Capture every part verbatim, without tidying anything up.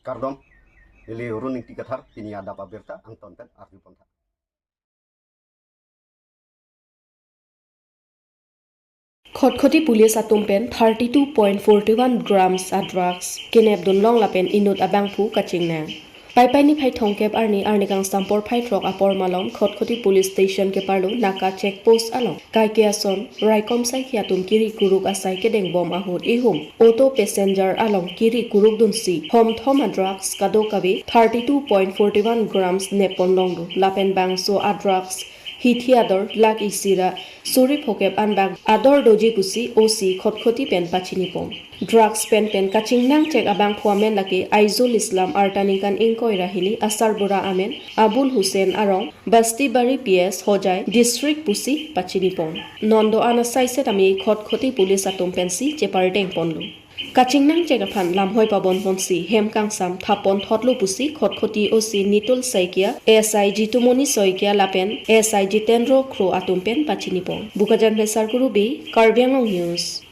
Kardom, ili Arun Ingti Kathar, pini adap abirta angton pen arju pontha. Khatkhati Police atum pen thirty two point forty one grams a drugs kenep dunlong lapen inut abangphu kachingnang. Paipai niphai thomkep arni arni kangsam porphai throk apor malom Khatkhati Police Station keparlo Naka check post along kaike ason raikom saikhi atum kiri kuruk asai kedeng bom ahut ihum auto passenger along kiri kuruk dunsi homthom a drugs kadokave thirty two point forty one grams nep ponlonglo lapen bangso a drugs hithi ador lakh isi ra suri phokep an bang ador doji pusi O C Khatkhati pen pachini pon. Drugs pen pen kachingnang chek abangphu amen lake Aizul Islam arta ningkan ingkoi ra hini asarbura amen Abul Hussain arong Bastibari P S Hojai district pusi pachini pon. Non do-an asai setame Khatkhati Police atum pensi chepardeng ponlo. Kachingnang chek aphan lamhoi pabon ponsi hem kangsam thap pon thotlo pusi Khatkhati O C Nitul Saikia, S I Jitumoni Saikia lapen S I Jitendra Kro atum pen pachini pon. Bokajan Besar Kurubi, Karbi Anglong News.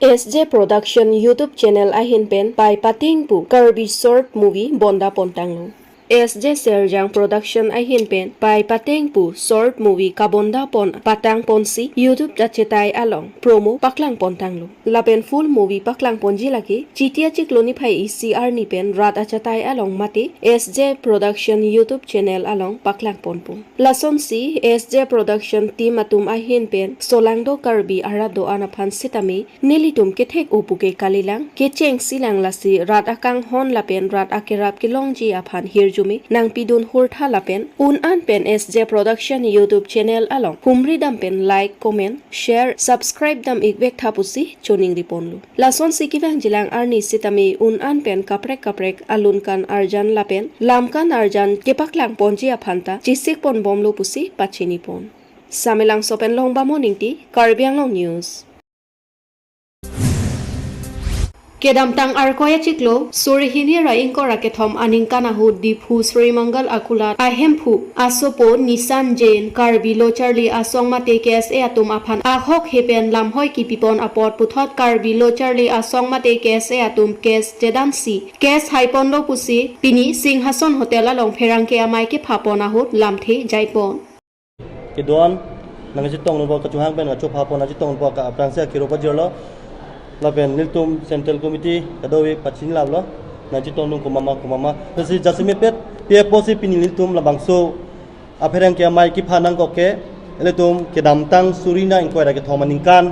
S J Production YouTube channel ahin pen pai pateng pu Karbi short movie bonda pontanglo. S J Serjang Production ahin pen pai pateng pu short movie kabonda pon patang ponsi YouTube achetai along promo paklang pontanglo. Lapen full movie paklang ponji lake Chiti achiklo niphai isi arni pen rat achetai along mate S J Production YouTube channel along paklang ponpo. Lasonsi S J Production team atum ahin pen solangdo Karbi arat do-an aphan sitame nelitum kethek upuke kalilang, kecheng silang lasi rat akanghon lapen rat akerap kelongji aphan hirjume nangpidun hurtha lapen un-an pen S J Production YouTube channel along humri dam pen like, comment, share, subscribe dam ikvek tha pusi choningri ponlo. Lasonsi kevangjilang arni sitame un-an pen kaprek kaprek alun kan arjan lapen lam kan arjan kepaklang ponji aphan ta chisik pon bomlo pusi pachini pon. Samelangso pen Longbamon Ingti, Karbi Anglong News. Kedamtang Arkoi achiklo suri hini ra ingkoi ra kethom aningkan ahut Diphu Sri Mangal Akulat ahemphu asopo Nisan Jain Karbi Lo Charli Asong mate K S A atum aphan ahokhe pen lamhoi kipipon apot puthot Karbi Lo Charli Asong mate K S A atum case chedansi case haiponlo pusi pini Singhason Hotel along pherangke amei kepha pon ahut lamthe jaipon. Kedo-an nangchetong nangpo kachunghang pen kachopha pon nangchetong nangpo ka aphrangsi akiro pajirlo. Lapen nelitum Central Committee kadokave pachinilaplo. Nangchetong nung komatma komatma. Lasi jasemet pet pi apotsi pini nelitum labangso apherangke amei kepha nangkok ke, nelitum kedamtang suri hini ingkoi ra kethom aningkan,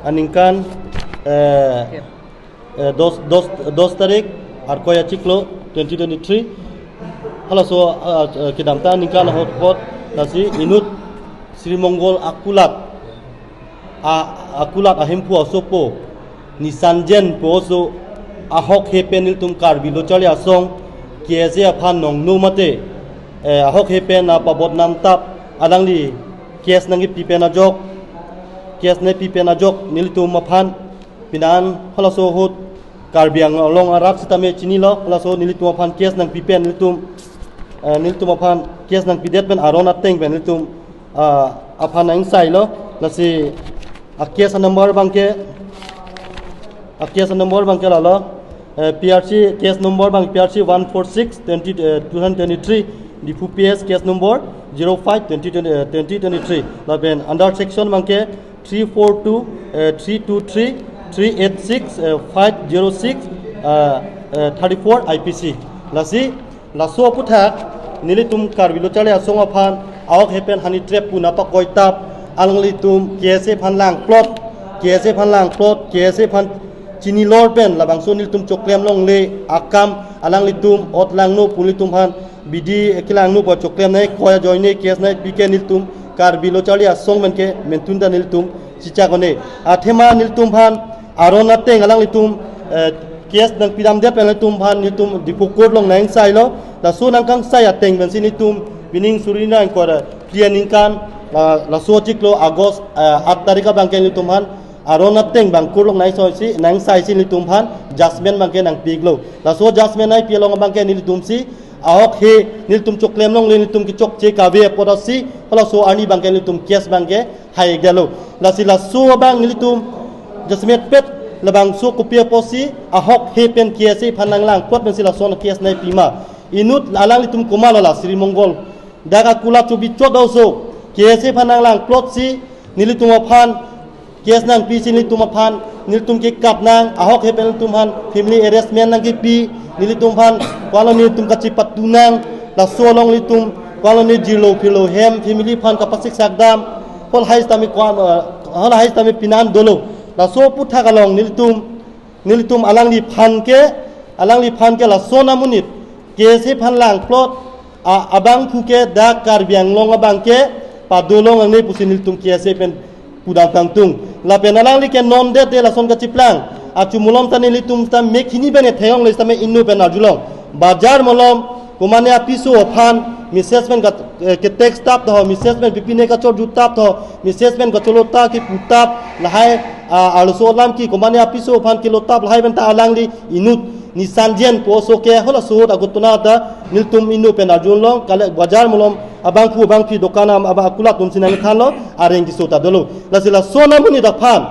aningkan, eh, eh, dos, dos, dos tarik Arkoi achiklo twenty twenty-three. Halaso, ah, eh, kedamtang aningkan ahut ahut lasi inut Sri Mangal Akulat, a, Akulat ahemphu asopo Nisan Jain pu aso ahokhe pen nelitum Karbi Lo Charli Asong K S A aphan nongno mate, eh, ahokhe pen nangpabodnam tap alangli case nangkepi pen ajok, case nangpi pen ajok nelitum aphan pini an halaso ahut Karbi Anglong arat sitame chinilo, halaso nelitum aphan case nangpi pen nelitum, eh, nelitum aphan case nangpidet pen aron ateng pen nelitum, ah, aphan nangsailo. Lasi a case number abangke, a case number abangke lalo, eh, P R C case number abang P R C one four six twenty, eh, two thousand twenty-three, Diphu P S case number zero five twenty twenty, eh, twenty twenty-three. Lapen under section abangke three four two, eh, three two three, three eight six, eh, five zero six, eh, eh, thirty-four I P C. Lasi, laso aphuthak, nelitum Karbi Lo Charli Asong aphan ahokhe pen honey trap pu nangpakoi tap, alanglitum K S A aphan langplot, K S A aphan langplot, K S A aphan chinilor pen, labangso nelitum choklem longle akam, alanglitum ot langno pu nelitum aphan bidi kelangno pu choklem nangkoi ajoine case nangpi ke nelitum Karbi Lo Charli Asong pen ke mentun ta nelitum chichak one. Athema nelitum aphan aron ateng alanglitum, eh, case nangpidamdet pen nelitum aphan nelitum Diphu court along nangsailo. Laso nangkangsai ateng pensi nelitum pining suri hini ingkoi ra phli aningkan, ah, laso achiklo August, ah, aat tarik abangke nelitum aphan aron ateng abang court along nangsaisi, nangsaisi nelitum aphan judgment abangke nangpi-iklo. Laso judgment nangpi along abangke nelitumsi ahokhe nelitum choklem longle nelitum kechokche kave apot si halaso arni abangke nelitum case abangke hai-iklo. Lasi laso abang nelitum jasemet pet Labangso kopi apotsi ahok he pen K S A aphan nanglang plot pensi lason case nangpi ma. Inut alanglitum komatlo la Sri Mongol. Dak akulat chobi chot do so. K S A aphan nanglang plot si nelitum aphan case nangpisi nelitum aphan, nelitum kekap nang, ahok he pen nelitum aphan family arrangement nangkipi, nelitum aphan komatlo nelitum kachipatu nang, laso along nelitum komatlo ne jirlo phirlo hem, family aphan kapasik sakdam, hol hai sitame ko-, eh, hol hai sitame pinan dolo. Laso aputhak along nelitum, nelitum alangliphan ke, alangliphan ke lason amonit K S A aphan lang plot a-, abangphu ke dak Karbi Anglong abang ke padolong nangne pusi nelitum K S A pen pudam kangtung. Lapen alangli ke non det de lason kachiplang. Achu malom ta nelitum ta mek hini pen ethek-ong le sitame inut pen arjulong. Bajar malom, komane apiso aphan, message pen kat-, eh, ke text tap tho, message pen pipine kachorju tap tho, message pen kacholo ta kipu tap, lahai, ah, arloso alam ke komane apiso aphan kelo tap lahai pen ta alangli inut Nisanjen pu oso ke halaso ahut agot tona ta nelitum inut pen arjulong kale bajar malom abangphu abangphi dokan am aba akulat atum si nangthanlo areng keso ta dolo. Lasi lason amonit aphan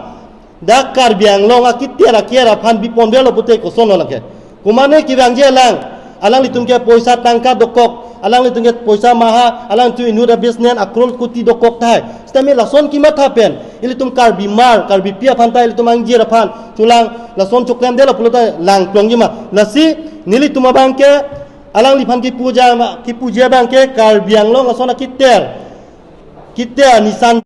dak Karbi Anglong akiter aker aphan bipon belo pute kosonlo lake. Komane kevangji alang, alanglitum ke poisa tangka dokok, alanglitum ke poisa maha, alanglitum inut a-business a-crore koti dokok tahai. Sitame lason kematha pen ilitum Karbi mar, Karbipi aphan ta ilitum angjir aphan chulang lason choklemdetlo pulote lang plongji ma. Lasi nelitum abang ke alangliphan kepuji ma, kepuji abang ke Karbi Anglong lason akiter, kiter nisan.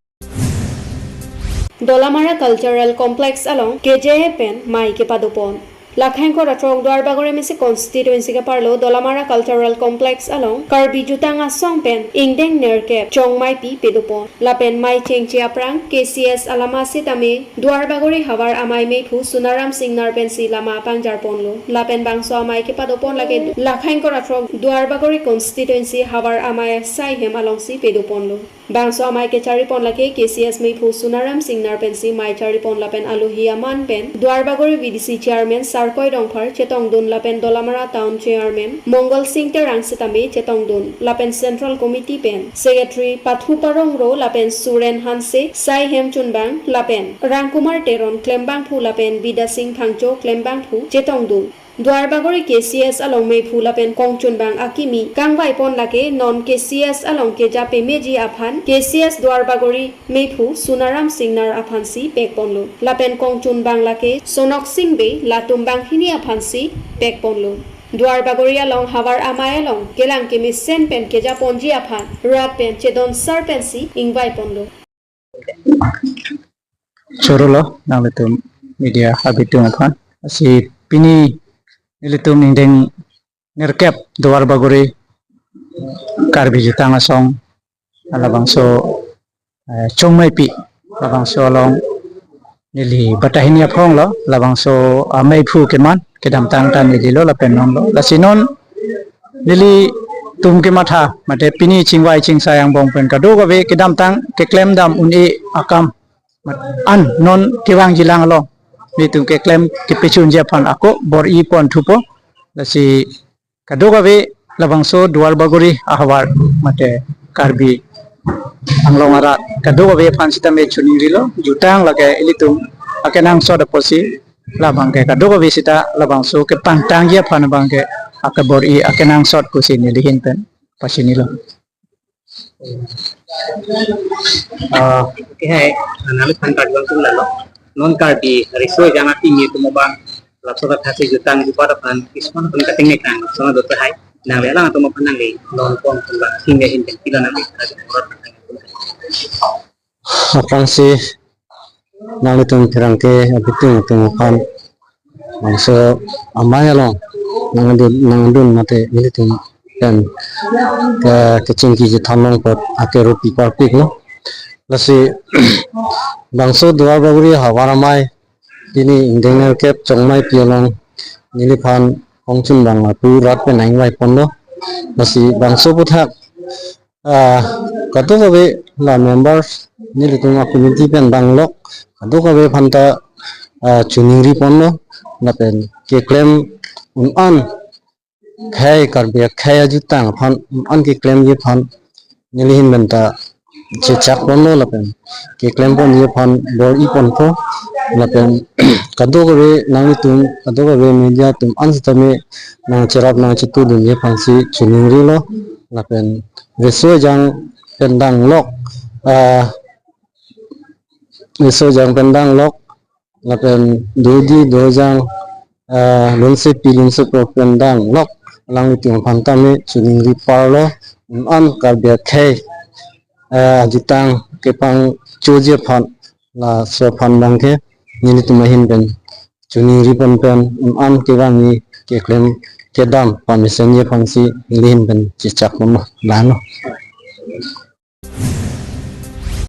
Dolamara Cultural Complex along K J A pen mei kepadopon. Lakhaingkot athrok Duarbagori M A C constituency keparlo Dolamara Cultural Complex along Karbi Jutang Asong pen ingdeng nerkep Chongmeipi pedopon. Lapen mei chengche aphrang K C S alama sitame Duarbagori havar amei meiphu Sunaram Singnar pensi lama pangjarponlo. Lapen bangso amei kepadopon lake Lakhaingkot athrok Duarbagori constituency havar amei asai hem alongsi pedoponlo. Bangso amei kecharipon lake K C S meiphu Sunaram Singnar pensi mei charipon lapen alohi aman pen Duarbagori V D C chairman Sarkoi Dongphar chetongdun lapen Dolamara town chairman Mongol Sing Terang sitame chetongdun lapen central committee pen secretary Pathu Parongro lapen Suren Hanse, Sai Hem Chunbang lapen Rangkumar Teron klembangphu lapen Bidya Sing Phangcho klembangphu chetongdun. Duarbagori K C S along meiphu lapen kongchunbang akimi kangvaipon lake non K C S along keja pemeji aphan K C S Duarbagori meiphu Sunaram Singnar aphansi pekponlo. Lapen kongchunbang lake Sonok Sing Bey latum banghini aphansi pekponlo. Duarbagori along havar amei along kelang kemesen pen kejaponji aphan rat pen chedon sar pensi ingvaiponlo. Chorolo nanglitum media abitung aphan. Lasi pini nelitum ingdeng nerkep Duarbagori Karbi Jutang Asong labangso, eh, Chongmeipi labangso along neli batahini aphonglo labangso ameiphu keman kedamtang ta nelilo lapen nonlo. Lasi non nelitum kematha mate pini chingvai chingsai angbong pen kadokave kedamtang keklemdam un-e akam mat an non kevangjilang along nelitum keklem kepachunji aphan ako bor-ipon thupo. Lasi kadokave labangso Duarbagori ahavar mate Karbi Anglong arat kadokave aphan sitame choningrilo, jutang lake ilitum akenangsot apotsi labang ke kadokave sita labangso kepangtangji aphan abang ke akabor-i akenangsot pusi nelihin pen pachinilo. Ah, okay, hai, nangliphan kardom tum lalo. Non Karbi riso jang akimi atum abang, lapso kathasi jutang jupat aphan, kisman aphan kating ne kang, sama dot hai, nangli alang atum aphan nangli, non pon tum bang, sing ya hin pen pilo nangli. Aphrangsi nanglitum pherangke abitung atum aphan labangso amei along nangdun, nangdun mate nelitum pen ke, kechingki chethan long apot akeropi parpiklo. Lasi labangso Duarbagori havar amei pini ingdeng nerkep Chongmeipi along neliphan kongchunbang apu rat pen nangvaiponlo. Lasi labangso aputhak ah, kadokave la members nelitum a-committee pen danglok kadokave aphanta, ah, choningriponlo lapen keklem un-an khei Karbi akhei ajutang aphan un-an keklemji aphan nelihin penta chechakponlo lapen keklemponji aphan bor-iponpo. Lapen kadokave nanglitum, kadokave media atum an sitame nangcherap nangchetudunji aphansi choningrilo. Lapen riso ejang pen danglok, ah, riso ejang pen danglok, lapen dodi dojang, ah, lunsepi lunsepo pen danglok alanglitum aphan tame choningri parlo. Iman Karbi akhei, ah, ajutang kepangchoji aphan, laso aphan abangke nelitum ahin pen choningri pon pen iman kevangji keklem kedam pamesenji aphansi neli ahin pen chechak ponlo, lalo.